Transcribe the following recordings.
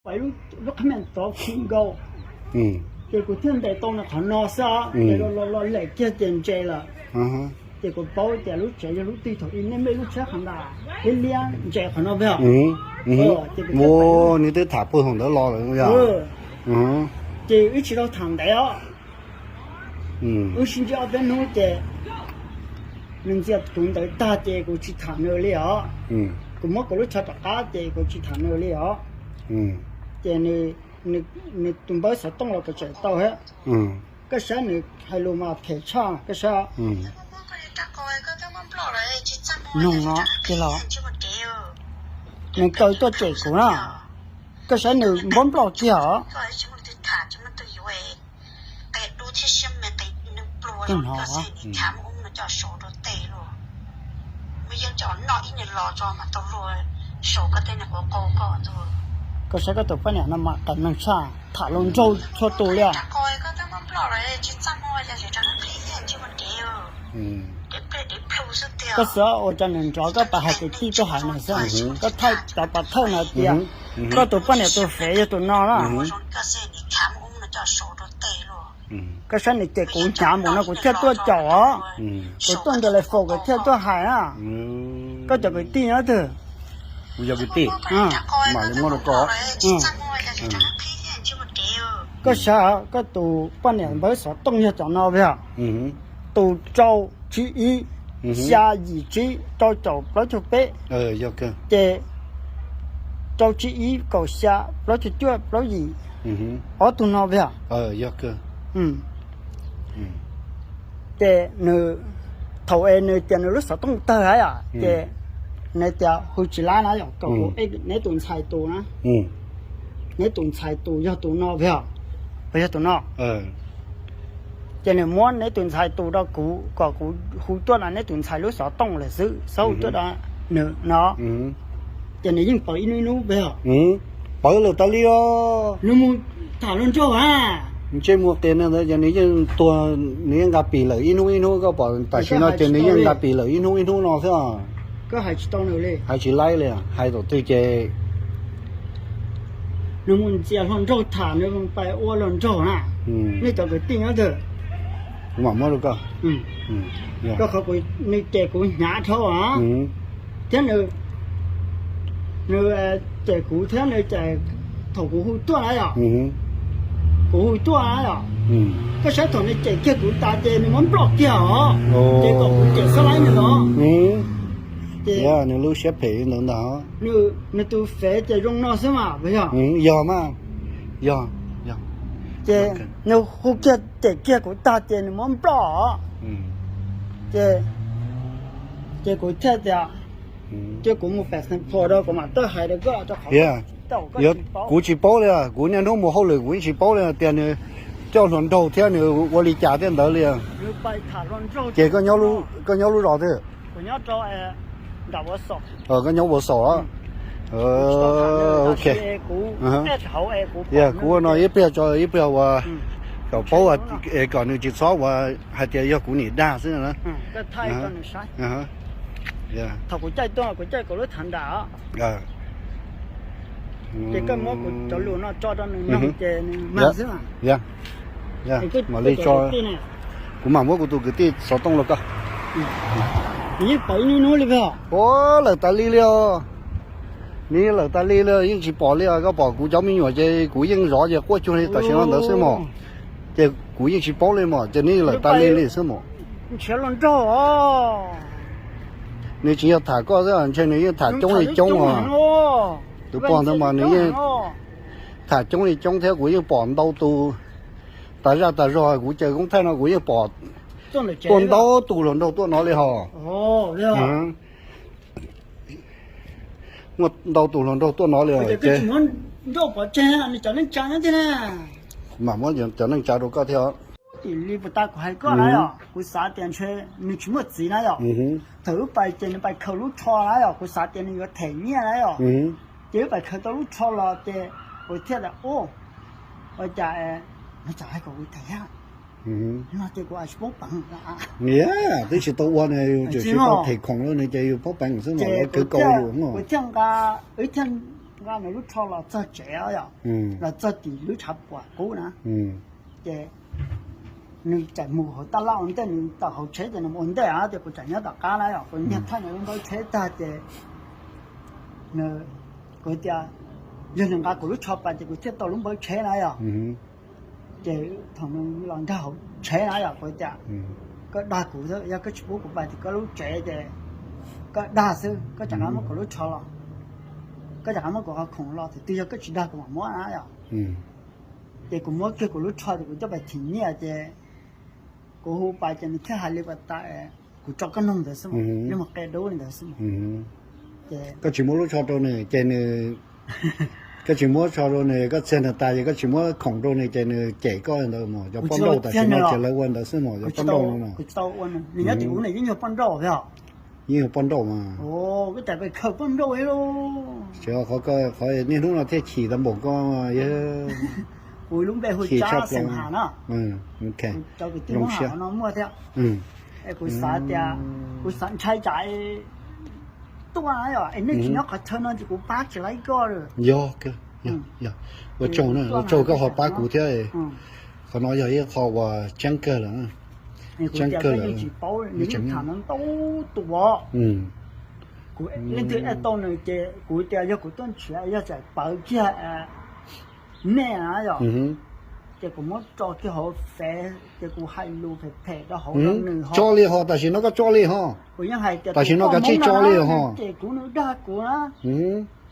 Pais lub qhab meej tov khi nkaus, ces kuv thiaj ntes tau nws qhov no xwb, ces los los lem kiag ces ntses lawm. Ces kuv paub tias lub tsev yog lub twg thaum ub nej mej lub tsheb qhov ntawd liab liab ntses qhov no pem. Nws twb tham puag thaum ntawd los lawm yog. Ces wb tsis tau tham ntev os. Wb sib ntsib ob peb hnub ces nws ntxias kuv ntawd tag ces kuv tsis tham nws li os. Kuv muab kuv lub tsho rov qab ces kuv tsis tham nws li os. Ces nws tus npawb xov tooj los kuv tseem tau thiab. Koj saib nws hais lus mas phem tshaj koj saib. Noog no kiag los nws kaw tuaj cem kuv na. Koj saib nws npab nploj kiag os. Koj hnov, koj saib koj tus poj niam no mas qas neeg tshaj, tham hluas nraug txhua tus li. Koj xav ua cas nws nrov koj pab hais kwv tij tuaj hais nws xwb. Koj thaij cov pov thawj no tias koj tus poj niam tus fev yog tus no na. Koj saib nws cem kuv hnyav mus no kuv thiaj tuaj caum os. Kuv tuaj nrog lawv faus kuv thiaj tuaj hais na. Koj cov kwv tij nyob twg? Kuv cov kwv tij, mam li muab rau koj. Koj saib koj tus poj niam npawb xov tooj yog cov no pem. Tus rau tsib ib, xya yim tsib, rau caum plaub caug peb. Ces rau tsib ib, kaum xya, plaub caug cuaj, plaub yim. Ob tug no pem. Ces nws, thaum es nws tias nws lub xov tooj tawg lawm yom, ces nws tias hu tsis laib na yom, kom kuv neb tus ntxhais tus na. Neb tus ntxhais tus yog tus no pem, puas yog tus no? Ces nws muab neb tus ntxhais tus rau kuv kom kuv hu tuaj na, neb tus ntxhais lub xov tooj lawm xwb, txhob hu tuaj rau nws no. Ces nws yeej pawv ib hnub ib hnub pem. Pawv lawm tas li os. Nws mus tham hluas nraug a. Ntsej muag qias ntawd ces nws yeej tuag, nws yeej nqa pim lawm ib hnub ib hnub, koj pom tam sim no ces nws yeej nqa pim lawm ib hnub ib hnub no xwb. Koj hais tsis tau nws li. Hais tsis laib li, hais thaum twg ces nws mus ntxias hluas nraug tham, nws pais ua hluas nraug na. Nej cov kwv tij nyob twg? Kuv mam muab rau koj. Koj qhov nws cem kuv hnyav dhau os. Thiab nws, nws cem kuv thiab nws cem thaum kuv hu tuaj na yom. Kuv hu tuaj na yom. Koj saib thaum nws cem kiag kuv tas ces nws muab nploj kiag os. Ces kom kuv cem xab laib nws los. Ces nws lub siab phem li ntawd ntag. Nws tus fev ces zoo no xwb mas puas yog? Yog mas, yog, yog. Ces nws hu kiag cem kiag kuv tag ces nws muab nploj os. Ces, ces kuv thiaj tias, cia kuv mus pem Xeev Khuam rau kuv mam tuaj hais rau koj rau qhov kuv tsis paub li. Kuv niaj hnub mus hauj lwm kuv yeej tsis paub li tias nws coj hluas nraug thiab nws ua li cas thiab ntawd li. Ces koj nyob lub zos twg? Koj nyob Ua Xaum. Ok. Kuv no ib pliag tso ib pliag ua kom paub, kom nws tsis txhob ua hais tias yog kuv niam dag xwb na. Thaum kuv caij tuaj kuv caij kuv lub thav nram. Ces koj muab kuv cov lus no tso rau nws mloog ces nws mag xwb. Mam li tso. Kuv mam muab kuv tus kwv tij xov tooj los koj. Nws yeej pawv ib hnub hnub li pem. Ua lawm tas li li os. Nws yeej lawm tas li li, yeej tsis pom li os. Koj pom kuv cov me nyuam ces kuv yeej zov ces quaj cuag li tam sim no ntawd xwb mos. Ces kuv yeej tsis paub li mos, ces nws yeej lawm tas li li xwb mos. Ntshiav hluas nraug os. Nws tsis yog tham koj xwb, ntshe nws yeej tham coob li coob os. Tus pog ntawd mas nws yeej tham coob li coob thiab, kuv yeej pom ntau tus tas zaj tas zog, kuv caw koob thaij no kuv yeej pom tuaj ntau tus hluas nraug tuaj no li hos. Muaj ntau tus hluas nraug tuaj no li os. Mam muab cov neej tsa rau koj thiab. Tim li puas tas kuv hais koj na yom, kuv xav tias ntshe nws tsis muaj txiv na yom. Thaum wb pais ces nws pais khaws lub tsho na yom, kuv xav tias nws yuav them nyiaj na yom. Ces wb pais khaws tau lub tsho los ces kuv thiaj tias, ua cas, no cas hais kom kuv them thiab. No ces kuv tsis paub peev. Twb tsis tau ua ne, yus tsis tau them khoom li ne ces yus paub peev xwb mas lawv khwv kaus yus. Kuv thiaj nqa, wb thiaj nqa nws lub tsho los txog tsev yom, los txog tim lub tshav puam qub na, ces nws txawm mus hauv taj laj ua ntej, nws tawm hauv tsheb ces nws mus ua ntej tias kuv tseem nyob tom qab na yom, kuv nyiag thaij nws lub npawb tsheb tag ces kuv tias yog nws nqa kuv lub tsho pais ces kuv thiaj tau lub npawb tsheb na yom. Ces thaum nws los nkag hauv tsheb na yom, kuv tias koj dag kuv xwb, yog koj tsis pub kuv pais tim koj lub tsev ces koj dag xwb, koj tseem nqa muab kuv lub tsho los, koj tseem nqa muab kuv qhov khoom los, thaum twg yog koj tsis dag kuv mam muab na yom. Ces kuv muab kiag kuv lub tsho ces kuv coj pais thim nyiaj ces kuv hu pais ces nws thiaj hais li pas tas kuv tso koj noog ntawd xwb mas, li mus qia dub li ntawd xwb mas. Ces koj tsis muab lub tsho rau nws ces nws, koj tsis muab tsho rau nws, koj txiag nws tas ces koj tsis muab khoom rau nws ces nws cem koj ntawd mas, cov poj nrauj tam sim no ces lawv ua ntawd xwb mas, cov poj nrauj no na. Kuv tsis tau ua, nws nyob tim ub nws yeej yog poj nrauj thiab. Yeej yog poj nrauj mas. Koj cas khaws poj nrauj li lauj. Qhov niaj hnub no thiaj chim tau npaum koj, kuv lub npe hu Tsab Xeem Has na. Kuv cov kwv tij Hmoob Ham no muaj thiab. Es kuv xav tias kuv xav ntshai tsam tuaj na yom, es nej tsis nyob qhov chaw no ces kuv pab tsis laib koj li. Yog, ua tsaug na, ua tsaug koj ho pab kuv thiab. Qhov no yog ib qho uas tseeb kawg lawm, tseeb kawg lawm. Nws yeej tham no ntau tus os. Kuv leej twg add tau nws ces kuv tias yog kuv tuaj nrhiav, yog txawm pawv kiag nej na yom, ces kuv muab tso kiag hauv Fev ces kuv hais lus phem phem rau hauv rau nws ho. Tso li ho, tam sim no koj tso li ho. Kuv yeej hais tias tam sim no koj tsis tso li ho. Ces kuv, nws dag kuv na,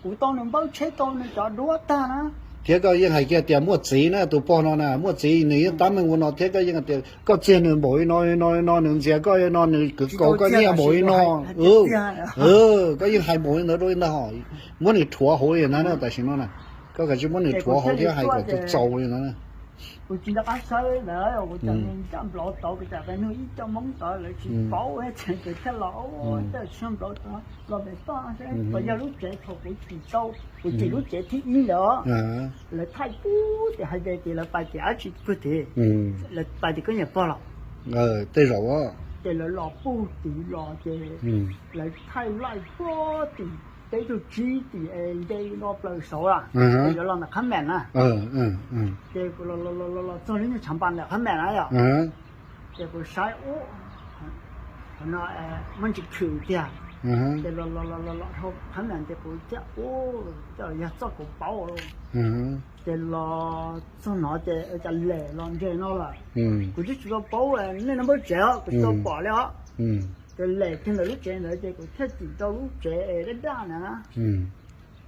kuv tau nws npawb tsheb, tau nws cov duab tag na. Thiab koj yeej hais kiag tias muaj txiv na, tus pog no na muaj txiv, nws yeej tab meeg ua no thiab, koj yeej hais tias koj txiag nws npaum li no li no li no, nws ntxias koj li no, nws kwv kaus koj nyiaj npaum li no. Koj yeej hais npaum li ntawd rau li ntag ho, muab nws rhuav hauv li ntag na, tam sim no na. Koj kav tsij muab nws rhuav hauv thiab hais kom txaus txaus li ntag na. Kuv tsis nco qab sawb ntawd, kuv cov neeg ncaj nplov tod, kuv cov peb nug ib co Hmoob tod lawv tsis paub, ces thiaj los, tej tsis nco nplov tod los pem toj, puas yog lub tsev thaum kuv tsim tau, kuv tsim lub tsev thib ib ntawd, lawv thaij pub tim hais tias lawv pais tim dab tsi puag tid, lawv pais tim koj niam pog los. Tej zaum ces lawv los pug tid los ces lawv thaij laij puag tim peb caug tsib tim es nce no plaws saud a, yuav los ntawm Qhab Mem na. Ces kuv los los los los txog lub nyuag tshav npas ntawm Qhab Mem na yom, ces kuv saib ub, qhov no muaj ntsis khwm tiag. Ces los los los los los dhau Qhab Mem ces kuv thiaj ub, yog txoj kuv paub. Ces los txog no ces cas lem los ntse no lawm. Kuv twb tsis tau paub nej no npawb tsev os, kuv tsis tau pom li os. Ces lem kiag ntawm lub tsev ntawd ces kuv thiaj tsim rau lub tsev es daj daj na.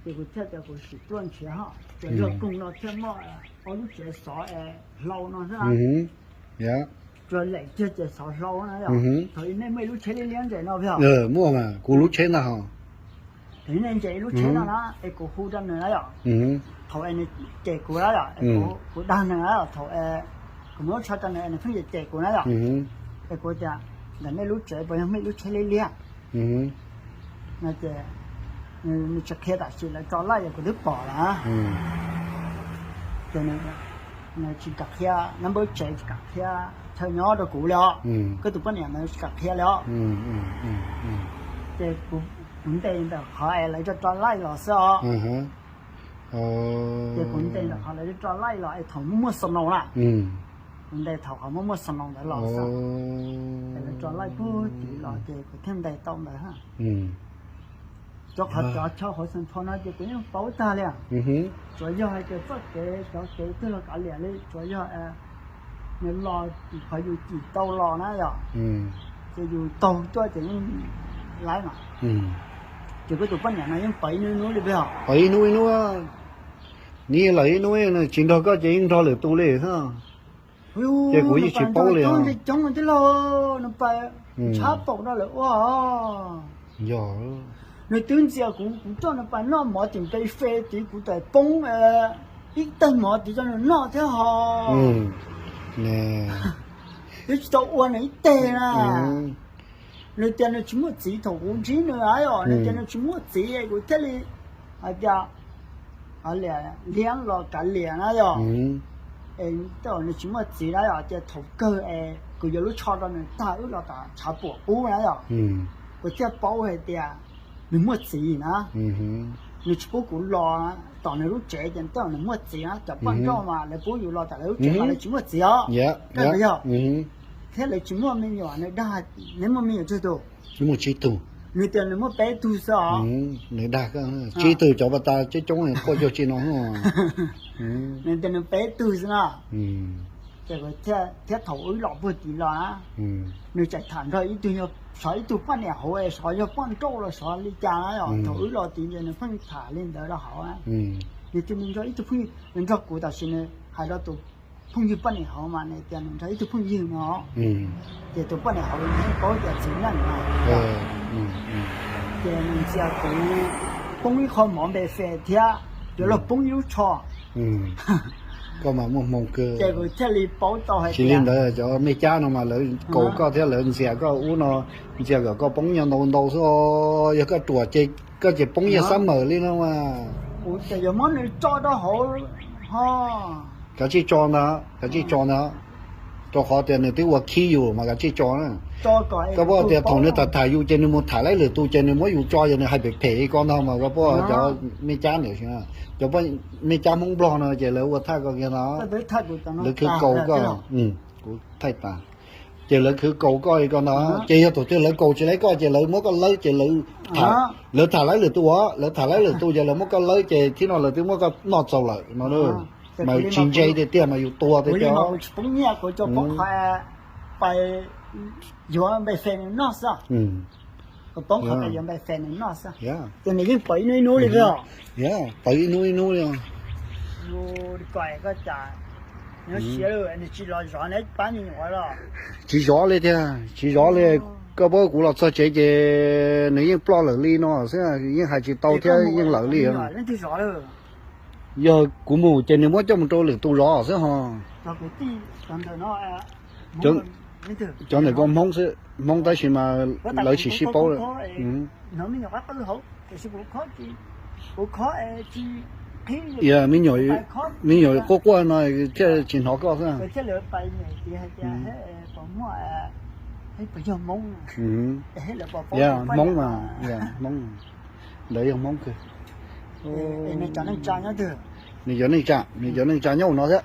Ces kuv thiaj tias kuv sim tuaj nrhiav ho, ces yog koog no thiaj muaj ob lub tsev xov es hlau no xwb. Tsuas lem kiag ces xov hlau na yom. Thaum nej muaj ib lub tsheb liab liab ntawm no puas yog? Muaj mas, kuv lub tsheb ntag ho. Thaum nej ntse ib lub tsheb no na es kuv hu rau nws na yom. Thaum es nws cem kuv na yom, kuv dag nws na, thaum es kuv muab lub tsho rau nws es nws pheej cem cem kuv na yom. Es kuv tias ntawm nej lub tsev puas yog muaj ib lub tsheb liab liab no ces nws tsis qhia, tam sim lawv tso laij es kuv twb pom lawm. Ces nws tsis kam qhia nab npawb tsev, tsis kam qhia chaw nyob rau kuv li os. Koj tus poj niam ntawd tsis kam qhia li os. Ces kuv ntes ntawm qhov es lawv tso tso laij los xwb os. Ces kuv ntes ntawm qhov lawv tso tso laij los es thaum muaj muaj snow na, kuv ntes thaum qhov muaj muaj snow ntawd los xwb. Es lawv tso laij puag tid los ces kuv thiaj ntes tau ntawd. Rau qhov cov chaw hauv Saint Paul no ces kuv yeej paub tag li. Tsuas yog hais tias txoj kev cov kev twg los kav liam li, tsuas yog nws los tim qhov yus cim tau los na yom, ces yus taug tuaj ces yeej laib mas. Ces koj tus poj niam no yeej pawv ib hnub ib hnub li peb os. Pawv ib hnub ib hnub, nws lawm ib hnub, nws tsis nrog koj ces yeej nrog lwm tus li xwb. Ces kuv yeej tsis paub li os. Coob tib laug, nws pais ntshav paum rau lawv ua. Yog, nws twb ntxias kuv, kuv coj nws pais noj mov tim npe fe tid, kuv txawm poob ib teg mov tid coj nws noj thiab ho. Twb tsis tau ua nws ib teg na. Nws tias nws tsis muaj txiv, thaum kuv ntsib nws na yom, nws tias nws tsis muaj txiv, kuv thiaj li hais tias liab los kav liam na yom. Es tej zaum nws tsis muaj txiv na yom, ces thaum kawg es kuv yuav lub tsho rau nws tag wb los tom tshav puam qub na yom, kuv thiaj paub hais tias nws muaj txiv na. Nws tsis pub kuv los tom nws lub tsev ces tej zaum nws muaj txiv, cov poj nrauj mas lawv pub yus los tom lawv lub tsev mas lawv tsis muaj txiv os. Yog, thiab lawv tsis muaj me nyuam, nws dag, neb muaj me nyuam tsawg tus? Muaj tsib tug. Nws tias nws muaj peb tug xwb os. Nws dag, tsib tug cov pas tas coob coob quaj cuag tsi no. Nws tias nws peb tug xwb no. Ces thiab thaum wb los puag tid los na, nws tseem tham nrog ib tug, sov ib tug poj niam hauv es sov yog poj nrauj los sov li cas na, thaum wb los tid ces nws pheej tham li ntawd rau hauv. Nws tias nws nrog ib tug phooj ywg, nws nrog kuv tam sim nws hais rau tus phooj ywg poj niam hauv mas nws tias nws nrog ib tug phooj ywg no, ces tus poj niam hauv nws yeej paub tias txiv neej no. Ces nws ntxias kuv poob ib qho mov npe fes thiab yuav luag poob ib lub tsho. Koj mas muaj hmoo kawg. Ces kuv thiaj li paub tau hais tias li ntawd cov mej cab no mas lawv kaus koj thiab lawv ntxias koj ub no, ntxias kom koj poob nyiaj ntau ntau xwb. Yog koj ruam ces koj ces poob nyiaj xab mawm li no mas. Kuv ces yuav muab nws tso rau hauv ho. Kav tsij tso ntag, kav tsij tso ntag, rau qhov tias nws twb ua khib yus mas kav tsij tso na. Koj paub tias thaum nws tham tham yus ces nws mus tham lawv lwm tus ces nws muab yus tso ces nws hais phem phem li ko ntag mas koj paub cov mej cab ntawd, cov mej cab Hmoob Nplog no ces lawv ua thaj ko kiag ntag. Lawv khwv kaus koj, kuv thaij tas, ces lawv khwv kaus koj li ko ntag. Ces yog thaum twg lawv kaus tsis laib koj ces lawv muab koj lawb ces lawv tham lawv lwm tus, lawv tham lawv lwm tus ces lawv muab koj lawb ces thib no lawv twb muab koj noj txaus lawm no. Mas tsis ntse tiag tiag mas yus tua tiag tiag. Poob qhov yuav npe fes nws noj xwb. Ces nws yeej pawv ib hnub ib hnub li os. Pawv ib hnub ib hnub li. Tsis zov li tiag, tsis zov li. Koj paub kuv los txog tsev ces nws yeej ploj lawm li no xwb, yeej hais tsis tau thiab yeej lawm li. Yog kuv mus ces nws muab coj mus rau lwm tus zov xwb ho. Cov ntawm ko Hmoob xwb, Hmoob tab sis mas lawv tsis sib paub. Me nyuam quaj quaj no thiaj tsis hnov koj xwb. Hmoob mas, Hmoob, lawv yog Hmoob kawg. Nws cov neej tsa, nws cov neej tsa nyob no thiab.